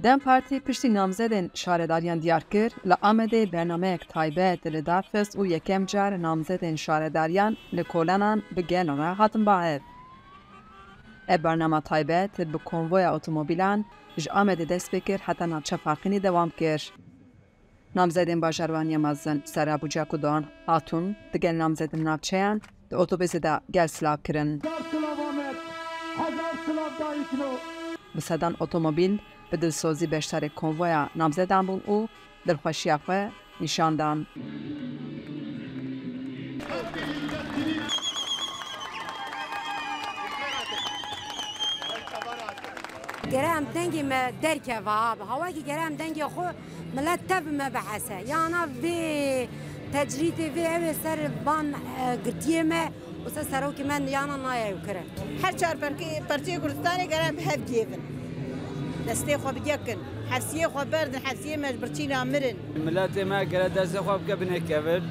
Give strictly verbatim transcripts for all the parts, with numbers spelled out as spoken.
DEM Partî piştî namzedên şaredariyan diyar kir, li Amedê bernameyek taybet li dar xist û yekem car namzedên şaredariyan li kolenan bi gel re hatin ba hev. Ev bernama taybet bi konvoya otomobîlan ji Amedê dest pê kir heta navça Faqînê dewam kir. Namzedên bajarwaniya mezin Sera Bucak û Doğan Hatun digel namzedên navçeyan di otobusê de gel silav kirin. Hezar silav Amed, hezar silav dayikno. Bi sedan otomobîl bi dilsozî beşdarê konvoya namzedan bûn û dilxweşiya xwe nîşan dan. Gere em dengê me derkeve abi. Hawa ki gere em dengê xwe milet tev me bihese. Yana vê tecrîtê vê ew ê ser van, e, girtiyê me û ser serokê me yana nayê ew kirin. Her çar perkê-, perçeyê Kurdistanê gere em bi hev gêvin. Destê xwe bi yek kin. Hefsiyê xwe berdin, hefsiyê me ji birçîna mirin. Miletê me gere destê xwe bike binê kevir.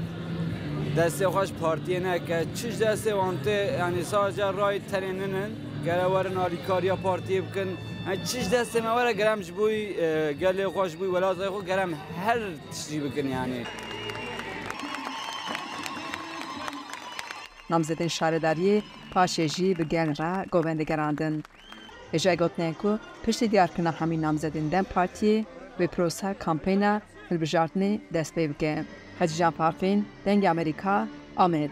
Destê xwe ji partiyê neke. Çi ji destê wan tê, yanî sadece rayî tenê ninin. Gere werin alîkariya partiyê bikin. Yanî çi ji destê me were gere em ji bo, e, gelê xwe, ji bo welatê xwe gere em her tiştî bikin yanî. Namzedên şaredariyê paşê jî bi gel re govend digerandin. Hêjayî gotinê ye ku piştî diyarkirina hemî namzedên DEM Partiyê, wê proseya kampeyna hilbijartinê dest pê bike. Hecîcan Faqîn, Dengê Amerîka, Amed.